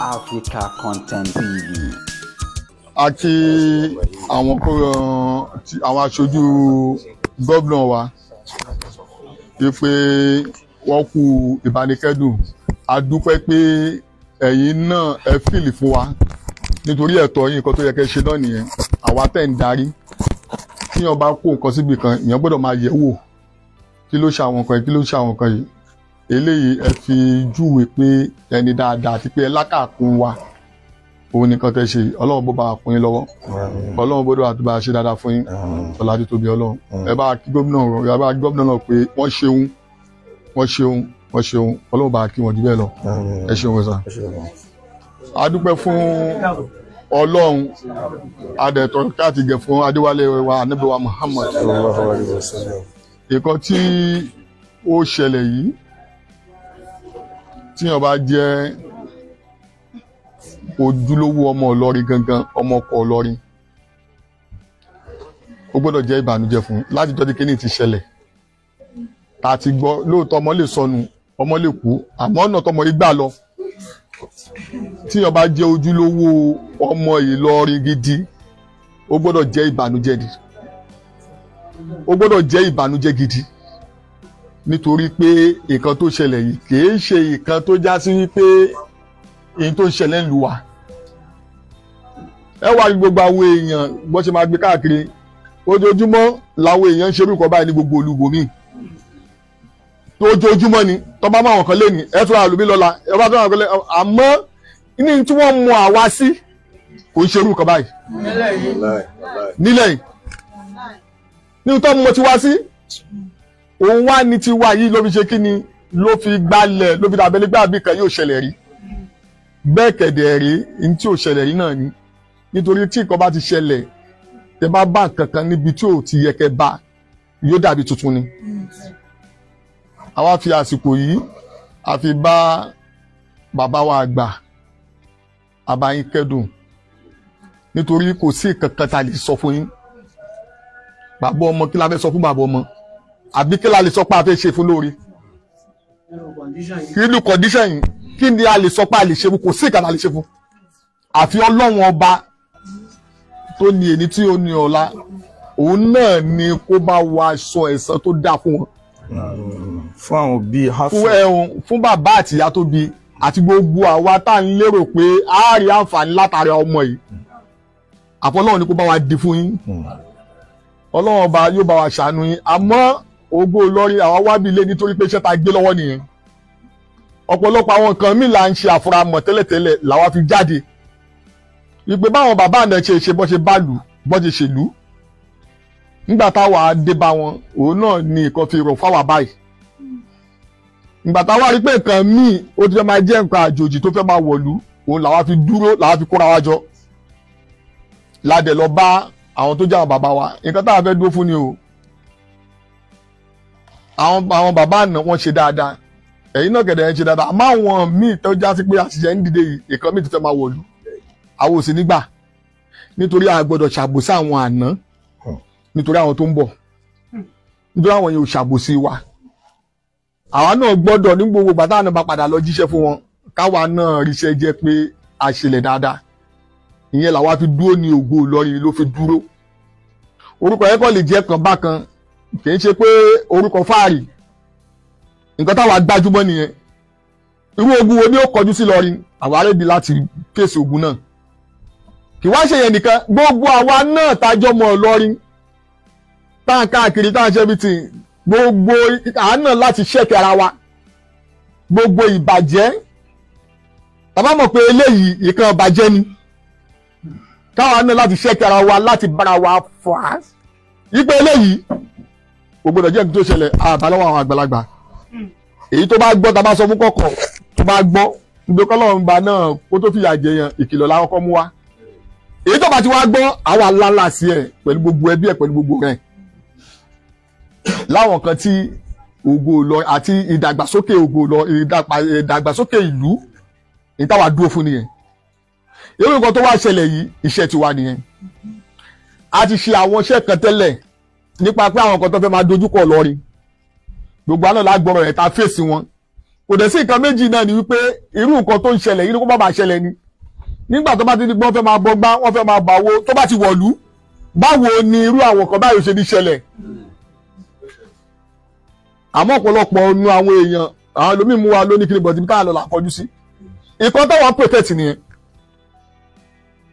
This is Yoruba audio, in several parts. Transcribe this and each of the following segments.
Africa Content TV. Àti àwọn àwọn aṣojú gómìnà wa pé wọ́n kú ìbánikẹ́dùn. A dúpẹ́ pé ẹ̀yin náà ẹ fìlì fún wa nítorí ẹ̀tọ́ yín, nǹkan tó yẹ kẹ́ ṣe náà nìyẹn. Àwa tẹ̀ ń darí, tí yàn bá kó nǹkan síbi kan, èèyàn gbọ́dọ̀ máa yẹ̀ wò kí ló ṣe àwọn nǹkan yìí, kí ló ṣe àwọn nǹkan yìí. Eléyìí ẹ fi júwe pé ẹni dáadáa àti pé ẹ lákàkún wa, òun nìkan tẹ́ ṣe. Ọlọ́run bó bá kún yín lọ́wọ́, Ọlọ́run bó dọ̀ àti bá ṣe dáadáa fún yín. Ọlá tí tóbi Ọlọ́run. Ẹ bá kí gómìnà, ẹ bá kí gómìnà náà pé wọ́n ṣeun, wọ́n ṣeun, wọ́n ṣeun. Ọlọ́run bá kí wọn jù bẹ́ẹ̀ lọ. Ẹ ṣeun sá. A dúpẹ́ fún Ọlọ́run, adẹ̀tọ̀ káàtì gẹ̀ fún Adéwálé wa Ànábì wa Muhammad. Nǹkan tí ó ṣẹlẹ̀ yìí, tíyàn bá jẹ́ ojúlówó ọmọ Ìlọrin gangan, ọmọ ọkọ Ìlọrin, ó gbọ́dọ̀ jẹ́ ìbànújẹ́ fún láti jọ́ tí kíní ti ṣẹlẹ̀. Tá a ti gbọ́ lóòótọ́, ọmọ lè sọnù, ọmọ lè kú, àmọ́ ọ̀nà tọmọ yìí gbà lọ, tíyàn bá jẹ́ ojúlówó ọmọ Ìlọrin gidi, ó gbọ́dọ̀ jẹ́ ìbànújẹ́ ni, ó gbọ́dọ̀ jẹ́ ìbànújẹ́ gidi, nítorí pé nǹkan tó ṣẹlẹ̀ yìí kìí ṣe nǹkan tó já sí wípé èyí tó ń ṣẹlẹ̀ ń lu wa. Ẹ wá rí gbogbo àwọn èèyàn bó ṣe máa gbé káàkiri ojoojúmọ́ làwọn èèyàn ń ṣerú nǹkan báyìí ní gbogbo olúbomi ojoojúmọ́ ni. Tọ́ba máa wọn kan lé ní ẹ tún àlùmí lọ́la, ẹ bá tún àwọn kan lé, àmọ́ ní tí wọ́n mú àwa sí kò ń ṣerú nǹkan báyìí nílẹ̀ yìí. Ní tó mú ti wá sí òun wá ní tiwa yìí ló fi ṣe kí ni, ló fi gbalẹ̀, ló fi dàbẹ́lẹ́ gbà bí kan yóò ṣẹlẹ̀ rí. Bẹ́ẹ̀ kẹ̀dẹ̀ rí ní tí ò ṣẹlẹ̀ rí náà ni, nítorí tí nǹkan bá ti ṣẹlẹ̀, tẹ bá bá nǹkan kan níbi tí ò ti yẹ kẹ́ bá, yóò dàbí tuntun ni. Àwa fi àsìkò yìí a fi bá bàbá wa àgbà àbáyín kẹ́dùn, nítorí kò sí nǹkan kan tá a lè sọ fún yín. Bàbá ọmọ, kí la fẹ́ sọ fún bàbá ọmọ? Àbí kí la lè sọ pé a fẹ́ ṣe fún lóore? Kí ni condition yìí? Kí ni a lè sọ pé a lè ṣe fún? Kò sí ìkànnì a lè ṣe fún, àfi Ọlọ́run ọba tó ní èní tí ó ní ọ̀la, òun náà ni kó bá wa sọ ẹ̀san tó dáa fún wọn. Fún àwọn òbí, fún ẹ̀hún, fún bàbá àti ìyá tó bí, àti gbogbo àwa tá à ń lérò pé a rí àǹfààní látara ọmọ yìí, àfọlọ́run ni kó bá wa di fún yín. Ọlọ́run ọba yóò bá wa ṣàánú yín. Àmọ́ Ògo Ìlọrin àwa wábí ilé nítorí pé iṣẹ́ ta gbé lọ́wọ́ nìyẹn. Ọ̀pọ̀lọpọ̀ àwọn nǹkan míì là ń ṣe àfúramọ̀ tẹ́lẹ̀tẹ́lẹ̀ làwa fi jáde ìpè báwọn bàbá àná ṣe ṣe bọ́ ṣe bá lù bọ́ ṣe ṣèlú. Nígbà táwa dé bá wọn, òun náà ni nǹkan fi rọ̀ fáwa báyìí. Nígbà táwa rí pé nǹkan míì ó ti fẹ́ máa jẹ́ nǹkan àjòjì tó fẹ́ máa wọ̀lú, òun làwa fi dúró, làwa fi kóra wa jọ, ládẹ̀ lọ bá àwọn tó jẹ́ àwọn bàbá wa. Nǹkan táwa fẹ́ dúró fún ni o. Àwọn bàbá àná wọ́n ṣe dáadáa, ẹ̀yin náà kẹ̀dẹ̀ ń ṣe dáadáa, àmọ́ àwọn míì tó já sí pé àṣìṣe ń dìde yìí, nǹkan míì tó fẹ́ máa wọ̀lú, àwọn ò sì nígbà, nítorí a gbọ́dọ̀ ṣàbòsí àwọn àná, nítorí àwọn tó ń bọ̀, nítorí àwọn yẹn ò ṣàbòsí wa. Àwa náà gbọ́dọ̀ ní gbogbo ìgbà táwọn náà bá padà lọ jíṣẹ́ fún wọn, káwa náà ríṣẹ́ jẹ́ pé a ṣẹlẹ̀ dáadáa. Ìyẹn làwa fi dúró ní Ògo Ìlọrin ló fi dúró. Orúkọ yẹn kọ́ lè jẹ́ kan bákan, kì í ṣe pé orúkọ fáàrí. Nǹkan táwa gbájúmọ́ nìyẹn. Irú ogun wo ni ó kọjú sí Ìlọrin? Àwa rẹ́bi láti fèsì ogun náà. Kì wá ṣe yẹn nìkan, gbogbo àwa náà tájọ́ mọ́ Ìlọrin tá à ń káàkiri, tá à ń ṣe bí ti gbogbo àánà láti ṣẹ́kẹ̀ ara wa, gbogbo ìbàjẹ́ tàbá mọ̀ pé eléyìí ìkan ìbàjẹ́ ni, káwa náà láti ṣẹ́kẹ̀ ara wa, láti bára wa fà á yípe eléyìí kò gbọdọ̀ jẹ́ nǹkan tó ṣẹlẹ̀ àbálọ́wọ́ àwọn àgbàlagbà. Èyí tó bá gbọ́, tá a bá sọ fún kọ̀kọ̀ tó bá gbọ́, nítorí kọ́lọ́run bá náà kó tó fìyà jẹ yẹn, ìkìlọ̀ làwọn kọ́ mú wa. Èyí tó bá ti wá gbọ́, àwa ńláńlá sí ẹ̀ pẹ̀lú gbogbo ẹbí ẹ̀ pẹ̀lú gbogbo rẹ̀. Láwọn kan tí Ògo Ìlọrin àti ìdàgbàsókè Ògo Ìlọrin, ìdàgbàsókè ìlú ní táwa dúró fún nìyẹn. Irú nǹkan tó wá ṣẹlẹ̀ yìí, iṣẹ́ tiwa nìyẹn. A ti ṣe àwọn iṣẹ́ kan tẹ́lẹ̀ nípa pé àwọn kan tó fẹ́ máa dojúkọ Ìlọrin, gbogbo àná lágbọ̀rọ̀ ẹ̀ ta fèsì wọn. Kò dẹ̀ sí nǹkan méjì náà ni wípé irú nǹkan tó ń ṣẹlẹ̀ yìí kó má bàa ṣẹlẹ̀ ni. Nígbà tó bá ti di pé wọ́n fẹ́ máa bọgbá, wọ́n fẹ́ máa bàwó, tó bá ti wọ̀lú, báwo ni irú àwọn kan báyìí ṣe ní ṣẹlẹ̀? Àmọ́ ọ̀pọ̀lọpọ̀ nu àwọn èèyàn, àwọn ẹlòmíì mú wa lóní kiri bọ̀dí káà lọ là kọjú sí. Ìkan táwọn protect nìyẹn.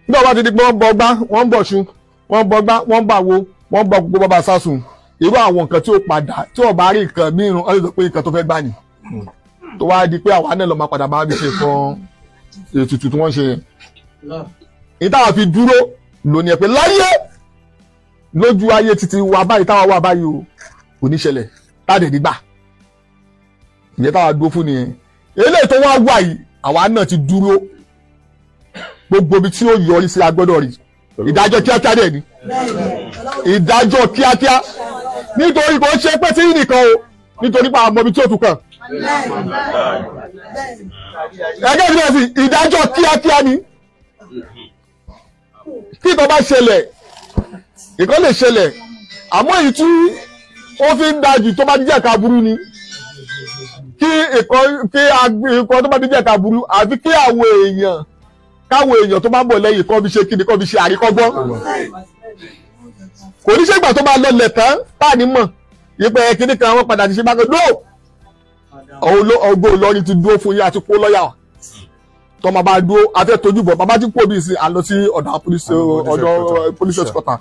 Nígbà wọ́n ti di pé wọ́n bọgbá, wọ́n bọ̀ṣun, wọ́n bọgbá, wọ́n bàwo, wọ́n bọ gbogbo bàbá sásùn. Irú àwọn nǹkan tí ó padà tí ó bá rí nǹkan mìíràn, ó lè sọ pé nǹkan tó fẹ́ gbà ní. Tó wá di pé àwa náà lọ máa padà máa fi ṣe kan ètùtù tí wọ́n ṣe yẹn. Èyí táwa fi dúró lónìí ẹ̀ pé láyé lójú ayé títí wa báyìí táwa wà báyìí o kò ní ṣẹlẹ̀ táde nígbà. Ìyẹn táwa dúró fún nìyẹn. Eléyìí tó wá wà yìí àwa náà ti dúró. Gbogbo ibi tí ó yọrí sí agbọ́dọ̀ rí. Ìdájọ́ kíákíá dẹ̀ ni. Ìdájọ́ kíákíá. Nítorí kò ṣe pé tí nìkan o, nítorí pé àwọn ọmọ ibi tí ó tún kàn. Ẹgbẹ́ ìdílé sí ìdájọ́ kíákíá ni. Tí ìtọ́ bá ṣẹlẹ̀, ìkan lè ṣẹlẹ̀, àmọ́ èyí tí ó fi ń dájú tó bá jẹ́ ẹ̀ka burú ni. Kí ìkan tó bá jẹ́ ẹ̀ka burú, àfi kí àwọn èèyàn káwọn èèyàn tó bá ń bọ̀ lẹ́yìn kọ́ fi ṣe kíni kọ́ fi ṣe àríkọ́gbọ́n. Kò ní ṣègbà tó bá lọlẹ̀ tán táà ní mọ̀ ìpẹ́ kíní kan wọ́n padà ti ṣe bákan. No! Ọgbọ́n Ìlọrin ti dúró fún yín àti kó lọ́yà tó máa bá dúró afẹ́ tójú bọ̀ bàbá tí kò bí sí àlọ sí ọ̀dọ̀ police headquarter.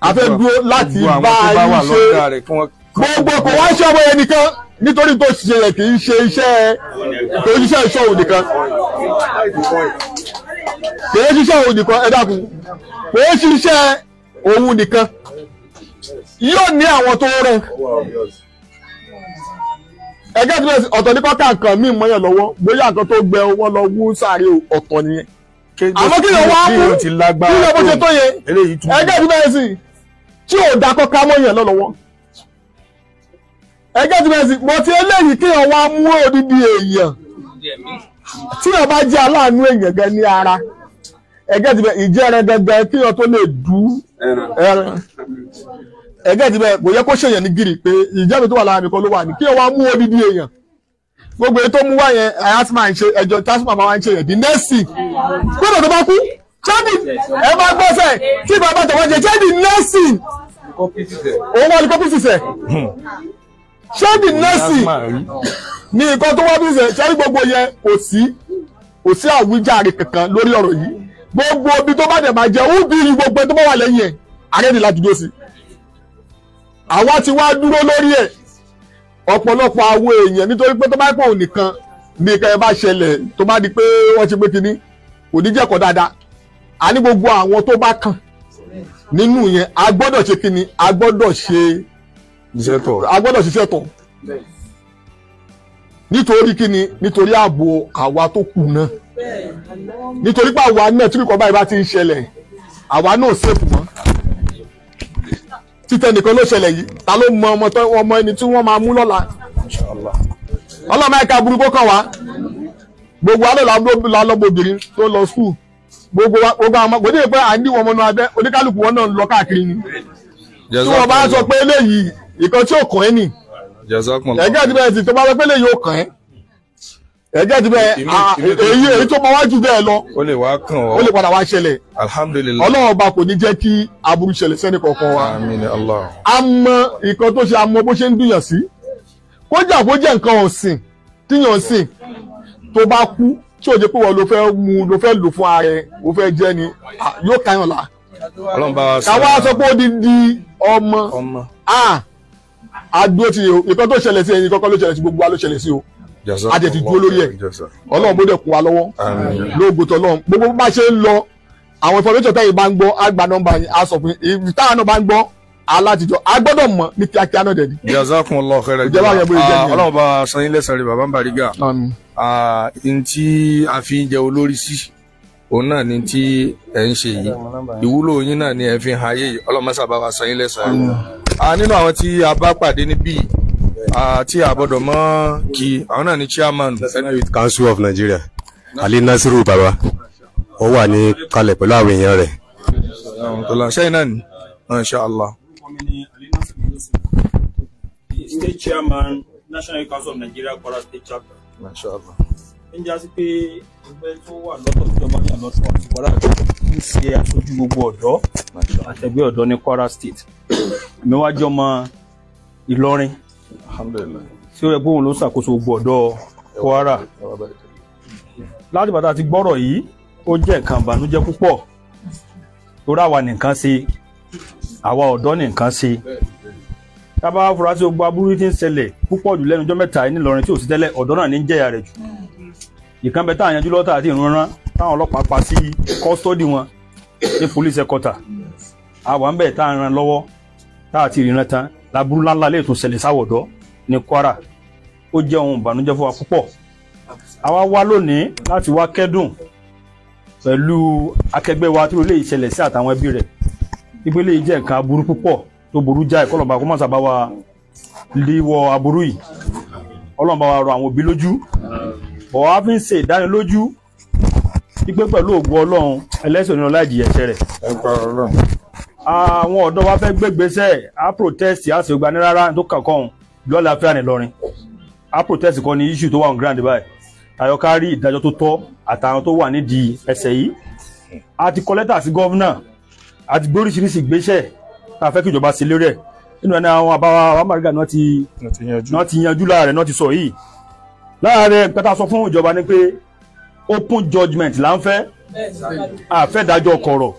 Afẹ́ dúró láti bá yín ṣe gbogbo kò wá ṣe ọmọ yẹn nìkan nítorí tó ṣe yẹ kì í ṣe iṣẹ́ kì í ṣiṣẹ́ iṣẹ́ òun nìkan kì í ṣiṣẹ́ òun nìkan ẹ dákun kì í ṣiṣẹ́ òun nìkan yóò ní àwọn tó rẹ̀. Ẹgẹ́ tí ọ̀tọ̀ ní kọ́kà nǹkan míì mọ́yàn lọ́wọ́ bóyá nǹkan tó gbẹ wọ́n lọ wú sáré ọ̀tọ̀ nìyẹn. Àmọ́ kí ló wá mú kí ló bó ṣe tó yẹ ẹgẹ́ tí bẹ́ẹ̀ sì tí ò da kọ́kà mọ́yàn lọ́wọ́. Ẹgẹ́ tí bẹ́ẹ̀ sì mọ ti eléyìí kí wọ́n wá mú odidi èèyàn tí wọ́n bá jẹ́ aláàánú èèyàn gan ní ara. Ẹgẹ́ tí bẹ́ẹ̀ ìjẹ́ ẹran gangan kí wọ́n tó lè dú ẹran. Ẹgẹ́ ti bẹ́ẹ̀ kò yẹ kó ṣèyàn ní gírì pé ìjẹ́bi tó wà lára mi kan ló wà ní kí wọ́n wá mú odidi èèyàn gbogbo èyí tó mú wá yẹn asma ń ṣe ẹjọ́ tasma máa ń ṣe yẹn the next thing gbọ́dọ̀ tó bá kú ṣáàdì ẹ máa gbọ́sẹ̀ tí bàbá tọ̀wọ́ jẹ ṣáàdì next thing òun wà ní kọ́pìsì sẹ̀ ṣáàdì next thing ní nǹkan tó wá bí sẹ̀ ṣáàdì gbogbo yẹn kò sí àwíjàre kankan lórí ọ̀rọ̀ yìí gbogbo ibi tó bá dẹ̀ máa jẹ ó bí gbogbo tó bá wà lẹ́yìn ẹ̀ àrẹ́ni láti dúró sí. Àwa ti wá dúró lórí ẹ̀ ọ̀pọ̀lọpọ̀ àwọn èèyàn nítorí pé tó bá pọ̀ nìkan ní nǹkan ẹ bá ṣẹlẹ̀ tó bá di pé wọ́n ti pé kinní kò ní jẹ́kọ̀ọ́ dáadáa. A ní gbogbo àwọn tó bá kàn nínú yẹn a gbọ́dọ̀ ṣe kinní a gbọ́dọ̀ ṣe a gbọ́dọ̀ ṣiṣẹ́ tọ̀ nítorí kinní nítorí ààbò àwa tó kù náà nítorí pé àwa náà tí kíkọ́ báyìí bá ti ń ṣẹlẹ̀ àwa náà ṣèfù mọ́. Títẹ nìkan ló ṣẹlẹ̀ yìí ta ló mọ ọmọ ẹni tí wọ́n máa mú lọ́la. Ọlọ́mọ ẹ̀ka burúkú kàn wá gbogbo alẹ́ lọ́mọbìnrin tó lọ skul gbogbo àwọn ọmọ kò ní ìpẹ́ à ń díwọ̀n ọmọ náà abẹ́ oníkálukú wọn náà ń lọ káàkiri ni tí wọ́n bá sọ pé eléyìí ìkan tí ò kàn ẹ́ nì ẹgẹ́ ti bẹ́ẹ̀ sì tó bá sọ pé eléyìí ò kàn ẹ́ ẹgẹ́ ti bẹ́ẹ̀ èyí tó máa wá jù bẹ́ẹ̀ lọ ó lè padà wá ṣẹlẹ̀. Alhamdulillah. Ọlọ́run ọba kò ní jẹ́ kí aburú ṣẹlẹ̀ sẹ́ni kọ̀ọ̀kan wa. Àmín Allah. A mọ nǹkan tó ṣe a mọ bó ṣe ń dùnyàn sí kójà kó jẹ́ nǹkan ọ̀sìn tíyàn sìn tó bá kú tí ò jẹ́ pé wọ́n ló fẹ́ mú ló fẹ́ lò fún ara ẹ̀ ó fẹ́ jẹ́ ni yóò káyàn la. Ọlọ́run bá wa sọ. Káwá sọ pé ó di ọmọ adúró ti o nǹkan tó ṣẹlẹ̀ sí ẹ̀yin kọ́kọ́ ló ṣẹlẹ̀ sí gbogbo wa ló ṣẹlẹ̀ sí o. A jẹ ti dúró lórí ẹ̀ Ọlọ́run bó dẹ̀ kún wa lọ́wọ́ lóògùn tọ́lọ́run gbogbo bá ṣe ń lọ àwọn information tẹ́yìn bá ń gbọ́ á gba nọ́mbà yín á sọ fún yín táwọn náà bá ń gbọ́ alátijọ́ a gbọ́dọ̀ mọ̀ ní kíákíá náà dẹ̀ ni. Jazakumullahu khairan. Ọlọ́run bá san yín lẹ́san rẹ̀ bàbá ń Bariga. N tí a fi ń jẹ olórí sí òun náà ni tí ẹ̀ ń ṣe yìí ìwúlò yín náà ni ẹ̀ fi hàn ayé yìí Ọlọ́run mọ́sà bá wa san yín lẹ́san rẹ̀. Nínú àwọn tí a bá pàdé níbí tí a gbọ́dọ̀ mọ̀ kí àwọn náà ni chairman. National Youth Council of Nigeria Ali Nasiru Baba ó wà ní kalẹ̀ pẹ̀lú àwọn èèyàn rẹ̀. Ṣẹ́yìn náà ni Insha Allah. State chairman, National Youth Council of Nigeria Kwara State Chapter. Mashallah. Ń já sí pé ẹgbẹ́ tó wà lọ́tọ̀ ìjọba ní àlọ́tọ̀ àti Kwara ń ṣe aṣojú gbogbo ọ̀dọ́ àtẹgbẹ́ ọ̀dọ́ ní Kwara State. Èmi wá jẹ́ ọmọ Ìlọrin. Alhamdulillah. Tí ó yẹ pé òun ló ṣàkóso gbogbo ọ̀dọ́ Kwara. Láti bàtà ti gbọ́rọ̀ yìí, ó jẹ́ nǹkan ìbànújẹ́ púpọ̀. Torí àwa nìkan ṣe, àwa ọ̀dọ́ nìkan ṣe. Tábà afurasí gbogbo aburú tí ń ṣẹlẹ̀ púpọ̀ jù lẹ́nu ọjọ́ mẹ́ta yìí nílọrin tí ò sí tẹ́lẹ̀, ọ̀dọ́ náà ní ń jẹ̀yà rẹ̀ jù. Ìkan bẹ táwọn yanjú lọ́tà àti ìrúnrán táwọn ọlọ́pàá pa sí kọ́sítọ́dì wọn ní police headquarter. Àwa ń bẹ̀ tá à ń ran lọ́wọ́ tá àti ìrìnà tán láburú ńláńlá lè tún ṣẹlẹ̀ sáwọ̀dọ́ ní Kwara. Ó jẹ́ ohun ìbànújẹ́ fún wa púpọ̀. Àwa wá lónìí láti wá kẹ́dùn pẹ̀lú akẹgbẹ́ wa tí ó lè ṣẹlẹ̀ sí àtàwọn ẹbí rẹ̀. Ìpele yìí jẹ́ nǹkan aburú púpọ̀ tó burú jáì, kọ́lọ̀mbà kó má sábà wa léwọ́ aburú yìí. Ọlọ́run bá wa rọ àwọn òbí lójú. Bọ̀ wá fi ń ṣe ìdánilójú wípé pẹ̀lú ògo Ọlọ́run ẹlẹ́sìn onírọ̀ láì jìyà ẹ̀ṣẹ̀ rẹ̀. Àwọn ọ̀dọ́ wa fẹ́ gbégbésẹ̀, á protest, á sì gba ní rárá tó kàn kàn lọ́la fẹ́ ànìlọrin. Á protest kọ́ ni issue tó wà on ground báyìí. Tayọ ká rí ìdájọ́ tó tọ́ àtàwọn tó wà nídìí ẹsẹ̀ yìí. A ti kọ lẹ́tà sí gọ́vnà, a ti gbé oríṣiríṣi ìgbésẹ̀ tá a fẹ́ kí ìjọba ṣe lórí ẹ̀. Nínú ẹni àwọn àbáwá Amárìgà náà ti yanjú lára rẹ̀ náà ti sọ yìí. Lára rẹ̀ pẹ́ta sọ fún ìjọba ni pé open judgement là ń fẹ́, a fẹ́ dájọ́ kọ̀rọ̀.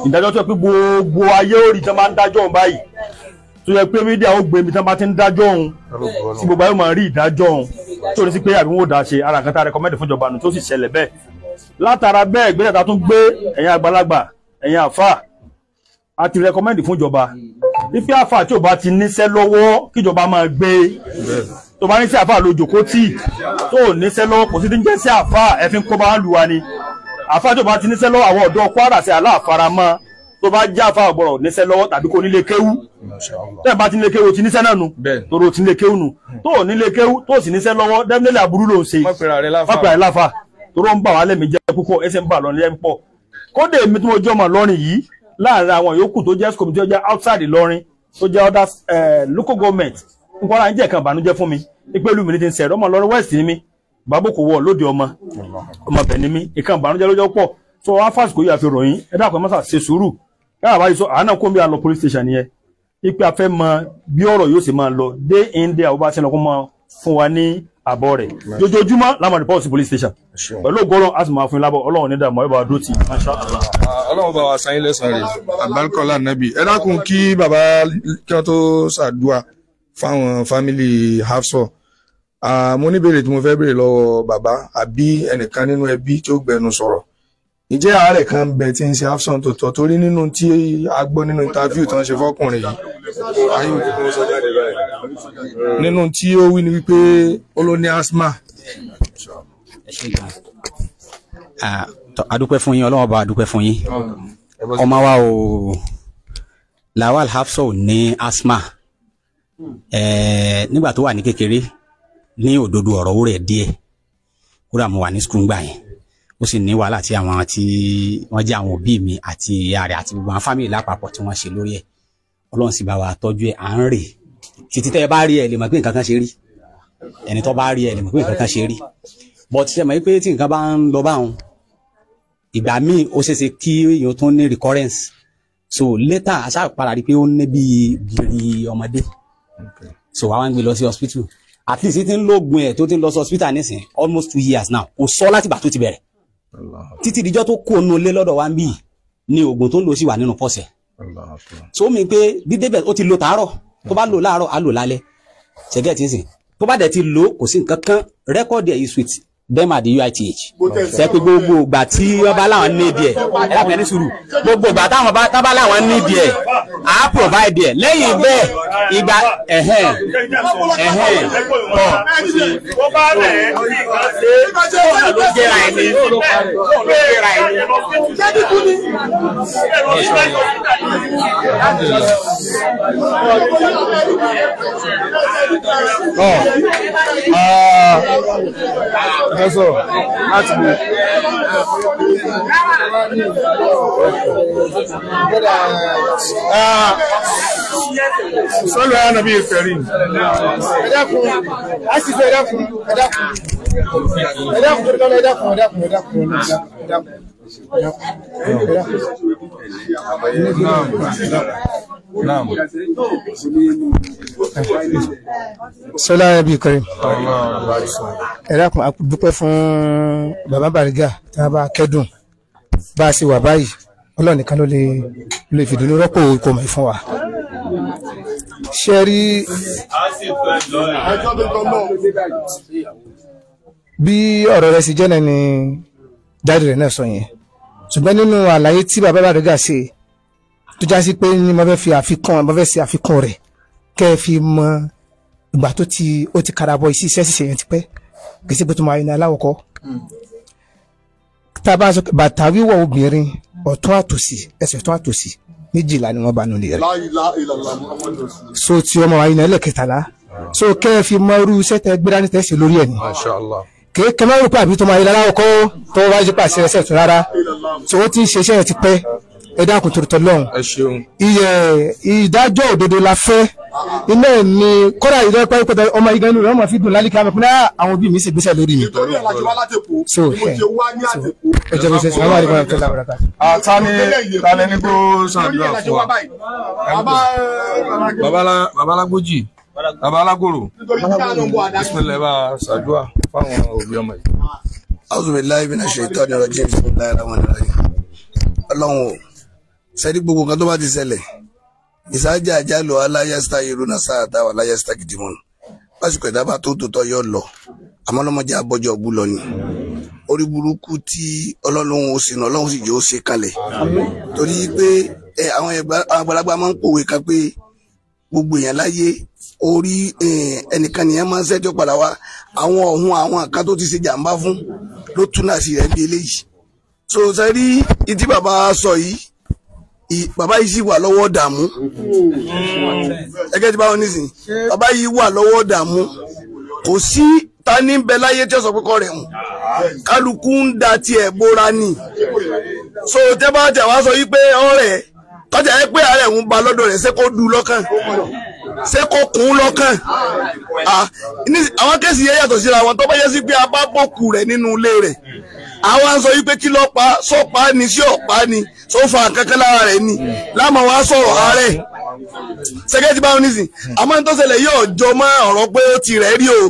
Ìdájọ́ tó yẹ pé gbogbo ayé ó rí tán máa ń dájọ́ òun báyìí. Tó yẹ pé mídíà ó gbé mi tán bá ti ń dájọ́ òun, tí gbogbo ayé máa rí ìdájọ́ òun. Tó ní sí pé àbí wọn ò dá ṣe ara nǹkan tá a rẹkọmẹ́ndì fún ìjọba nù tó sì ṣẹlẹ̀ bẹ́ẹ̀. Látara bẹ́ẹ̀ ìgbésẹ̀ tá a tún gbé ẹ̀yin àgbàlagbà, ẹ̀yin àfà, a ti rẹkọmẹ́ndì fún ìjọba. Ife àfà tí ò bá ti níṣẹ́ lọ́wọ́ kíjọba máa gbé. Tó bá ní sí àfà lójó kó tì, tó ò níṣẹ́ lọ́wọ́ kò sí ti ń jẹ́ sí àfà ẹ̀fín kó bá lù wá ni. Àfà tí ò bá ti níṣẹ́ lọ́wọ́ àwọn ọ̀dọ́ Kwara sí aláàfaramọ́. Tó bá jẹ́ àfà ọ̀gbọ̀rọ̀ níṣẹ́ lọ́wọ́ tàbí kó nílé kéwú. Tẹ́ bá ti nílé kéwú o ti níṣẹ́ náà nù. Torí o ti nílé kéwú nù. Tó ò nílé kéwú tó sì níṣẹ́ lọ́wọ́ dẹ́mílẹ̀ aburú ló ń ṣe. Má pera rẹ láfà. Torí ó ń bà wá lẹ́mìí jẹ́ púpọ̀, ẹsẹ̀ ń bà lọ́rin jẹ́ púpọ̀. Kódé èmi tí mo jẹ́ ọmọ Ìlọrin yìí láàárín àwọn yòókù tó jẹ́ school tó jẹ́ outside Ìlọrin tó jẹ́ other local government Kwara ń jẹ́ nǹkan ìbànújẹ́ fún mi. Ìpè ìlú mi ní ti ń sẹ̀rọ̀ ọmọ Ìlọrin West ni mí, Bàbókò wọ̀ lóde ọmọ ọmọ bẹ̀ ni mí, nǹkan ìbànújẹ́ ló jẹ́ pọ̀. So wá fásitì yìí àfi ròyìn, ẹ dákun ẹ má ṣe sùúrù. Káyà báyìí sọ àánà kó bí a lọ police station yẹn. Ìpè a fẹ́ mọ bí ọ̀rọ̀ yóò ṣe máa lọ day in day out bá ṣe lọ kó máa fún wa ní àbọ̀ rẹ̀. Jojoojúmọ́ la máa report sí police station. Pẹ̀lú ògo a sì máa fún yín lábọ̀ Ọlọ́run ní dààmú ẹ bá dúró tì. Masha Allah. Ọlọ́run bá wa san yín lẹ́san rẹ̀, àbálkọ́lá nàbì. Ẹ dákun kí bàbá kí wọ́n tó ṣàdúà fáwọn fámìlì Hafsọ. Mo ní béèrè tí mo fẹ́ béèrè lọ́wọ́ bàbá àbí ẹnìkan nínú ẹbí tí ó gbẹnu sọ̀rọ̀. Ǹjẹ́ àárẹ̀ kan ń bẹ tí ń ṣe Hafsọ tó tọ́ torí nínú tí a gbọ́ nínú interview tó ń ṣe fọ́kùnrin yìí. Ayé òde kò sọ jáde báyìí. Nínú tí ó wí ni wípé ó ló ní asthma. A dúpẹ́ fún yín, Ọlọ́run bá a dúpẹ́ fún yín. Ọmọ wa o Lawal Hafsọ ní asthma. Nígbà tó wà ní kékeré ní òdodo ọ̀rọ̀ ó rẹ̀ díẹ̀. Kódà mo wà ní skul gbà yẹn. Ó sì ní wàhálà tí àwọn tí wọ́n jẹ́ àwọn òbí mi àti ìyá rẹ̀ àti gbogbo àwọn fámìlì lápapọ̀ tí wọ́n ṣe lórí ẹ̀. Ọlọ́run sì bá wa tọ́jú ẹ̀, à ń rè. Títí tẹ́ ẹ bá rí ẹ lè mọ̀ pé nǹkan kan ṣe rí. Ẹni tó bá rí ẹ lè mọ̀ pé nǹkan kan ṣe rí. But ṣe mọ̀ pé tí nǹkan bá ń lọ báwọn, ìgbà míì ó ṣeéṣe kí èèyàn tún ní recurrence. So later a ṣáà padà rí pé ó ní bíi gìrì ọmọdé. So àwa ń gbé lọ sí hospital. At least ti ń lóògùn ẹ̀ tó ti ń lọ sí hospital nísìn almost 2 years now. Kò sọ láti ìgbà tó ti bẹ̀rẹ̀. Títí dijọ́ tó kó nu ilé lọ́dọ̀ wa ń bì ní oògùn tó ń lò sí wà nínú pọ́sẹ̀. So mi pé dídébẹ̀ ó ti lo tàárọ̀, tó bá lò láàárọ̀ á lò lálẹ́. Ṣẹ̀gẹ́ ti ń sìn. Tó bá dẹ̀ ti lò kò sí nǹkan kan, rẹ́kọ̀dì ẹ̀ is with them at the UITH. Ṣé pé gbogbo ìgbà tí wọ́n bá láwọn nídìí ẹ̀, ẹ lápẹ̀ ní sùúrù, gbogbo ìgbà táwọn bá láwọn nídìí ẹ̀, á provide ẹ̀. Lẹ́yìn bẹ́ẹ̀, ìgbà ẹ̀hẹ́n ẹ̀hẹ́n tọ̀. Ẹ sọ̀rọ̀ láti bò. Sọ́lù ayé nàbí ìfẹ̀rí. Ẹ dákun, a sì fẹ́ ẹ dákun, ẹ dákun. Ẹ dákun torí tọ́lá, ẹ dákun, ẹ dákun, ẹ dákun, ẹ dákun. Naam. Sọlá ẹbí kọrin. Ẹ dákun, a dúpẹ́ fún bàbá Bariga tí wọ́n bá kẹ́dùn bá a ṣe wà báyìí. Ọlọ́run nìkan ló lè fìdùnnú rọ́pò ìkọmọ̀ fún wa. Ṣé rí bí ọ̀rọ̀ rẹ̀ ṣe jẹ́ náà ni dáàdì rẹ̀ náà sọ yẹn. Ṣùgbọ́n nínú àlàyé tí bàbá Bariga ṣe tó já sí pé ní mo fẹ́ fi àfikún mo fẹ́ ṣe àfikún rẹ̀ kẹ́ ẹ fi mọ ìgbà tó ti ó ti karabọ iṣẹ́ ṣíṣe yẹn ti pẹ́ kì í ṣe pé tó máa yan aláwọ̀ kọ́. Tá a bá sọ bàtà wíwọ̀ obìnrin ọ̀tún àtòsì ẹsẹ̀ ọ̀tún àtòsì méjìlá ni wọ́n bá nulẹ̀ rẹ̀. So tí ọmọ wa yìí náà ẹlẹ́kẹtàlá so kẹ́ ẹ fi mọ irú iṣẹ́ tẹ gbéra ní tẹ̀sí lórí ẹ̀ ni. Masha Allah. Kì í máa rò pé àbí tó máa yan aláwọ̀ kọ́ tó wá ṣe pàṣẹ ẹsẹ̀ tún rárá so ó ti ń ṣe iṣẹ́ yẹn ti pẹ́. Ẹ dákun torí t'Ọlọ́run. Iye ìdájọ́ òdodo la fẹ́ iná ni kódà ìdájọ́ pé ọmọ igi inú rẹ̀ wọ́n máa fi dùn lálẹ́ kí á mọ̀ pé àwọn òbí mi sì gbéṣẹ́ lórí mi. So ẹ jẹ́ bó ṣe sọ àwọn àdìgbò àti ọ̀la ọ̀la. Ta ni kó ṣàdúrà fún wa? Babalágbójì, Babalágòrò, bismillah bá ṣàdúrà fáwọn òbí ọmọ yìí. A'udhu billahi minash shaitani rajim, bismillahir rahmanir rahim. Ọlọ́run o, sẹ́ni gbogbo nǹkan tó bá ti ṣẹlẹ̀ ìsájà àjálù aláyẹ́sítà irúnà sáàtà wà láyẹ́sítà kìdìmọ́nù lásìkò ìdábà tó tòótọ́ yóò lọ àmọ́ ọlọ́mọdé abọ́jọ́ ọ̀bú lọ ni orí burúkú tí Ọlọ́run ó sinú Ọlọ́run sì jẹ́ ó ṣe kalẹ̀ torí pé àwọn àgbàlagbà máa ń pòwe kan pé gbogbo èèyàn láyé orí ẹnìkan nìyẹn máa ń ṣẹ́jọ́ padà wá àwọn ọ̀hún àwọn kan tó ti ṣe jàǹbá fún ló tún náà sí rẹ̀ bí eléyìí. So sẹ́rí ìtí bàbá sọ yìí bàbá yìí sì wà lọ́wọ́ dààmú ẹgẹ́ tí báwọn nísìnyí bàbá yìí wà lọ́wọ́ dààmú kò sí ta ní bẹ láyé tí ó sọ pé kọ́ rẹ̀ hùn kálukú ń da tiẹ̀ bóra ni. So tẹ́ bá tẹ̀ wá sọ yìí pé ọ̀rẹ́ tọ́jà ẹ pé àárẹ̀ ń ba lọ́dọ̀ rẹ̀ ṣé kó du lọ́kàn ṣé kó kún lọ́kàn. Àwọn kéèsì yẹn yàtọ̀ síra wọn tó bá yẹ sí pé a bá bòkù rẹ̀ nínú ilé rẹ̀ àwọn sọ yìí pé kí ló pa sọ́pa ni sí ọ̀pá ni sọ fa kankan lára rẹ̀ ni láàmú wa sọ̀rọ̀ ààrẹ sẹ́kẹ́tì báwọn nísìn àmọ́ ní tó ṣẹlẹ̀ yóò jọ mọ́ ọ̀rọ̀ pé ó ti rẹ̀ rí o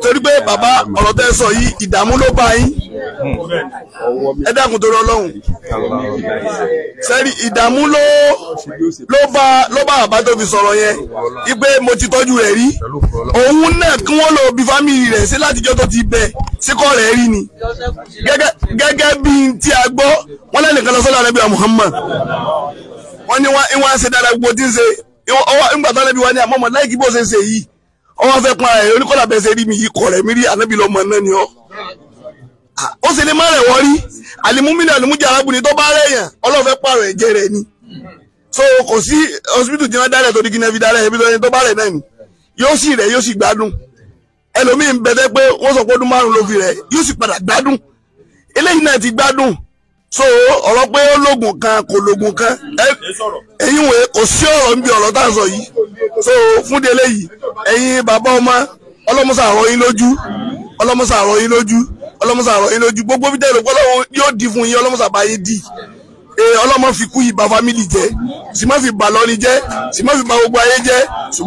torí pé bàbá ọ̀rọ̀ tẹ́ sọ yìí ìdààmú ló bá yín ẹ dákun torí Ọlọ́run sẹ́rí ìdààmú ló bá bàbá tó fi sọ̀rọ̀ yẹn wípé mo ti tọ́jú rẹ̀ rí òun náà kí wọ́n lọ bí fámìlì rẹ̀ sí látijọ́ tó ti bẹ̀ síkọ́ rẹ̀ rí ni gẹ́gẹ́ bí tí a gbọ́ wọ́n lẹ́nìkan lọ sọ́dọ̀ Ànábì Muhammad wọ́n ní wọ́n á ṣe dáadáa gbogbo tí ń ṣe nígbà tó Ànábì wa ní àmọ́ láìkí bó ṣe ń ṣe yìí ọwọ́ fẹ́ pọn ara rẹ̀ oníkọ́lá bẹ́ẹ̀ ṣe rí mi yìí kọ̀ rẹ̀ mi rí Ànábì lọ́mọ náà ni ọ́ ó sì lè má rẹ̀ wọ́n rí àlìmúmínà àlìmújà arábìnrin tó bá rẹ̀ yàn Ọlọ́run fẹ́ pààrọ̀ ẹ̀jẹ̀ rẹ̀ ni so kò sí hospital tí wọ́n dálẹ̀ tó di kíni fi dálẹ̀ ẹbí tó bá rẹ̀ náà ni yóò sì rẹ̀ yóò sì gbádùn ẹlòmíín bẹ̀tẹ̀ pé wọ́n sọ pé ọdún 5 ló fi rẹ̀ yóò sì padà gbádùn eléyìí náà ti gbádùn so ọ̀rọ̀ pé ó lóògùn kan kò lóògùn kan ẹ̀yin wòye kò sí ọ̀rọ̀ níbi ọ̀rọ̀ tá à ń sọ yìí so fún délé yìí ẹ̀yin bàbá ọmọ ọlọ́mọsà rọ̀ yín lójú ọlọ́mọsà rọ̀ yín lójú ọlọ́mọsà rọ̀ yín lójú gbogbo bí tẹ́lẹ̀ ọlọ́run yóò di fún yín ọlọ́mọsà bá yín di ọlọ́mọ fi kú yìí bà fámìlì jẹ́ sì má fi bà lọ́ni jẹ́ sì má fi bà gbogbo ayé jẹ́.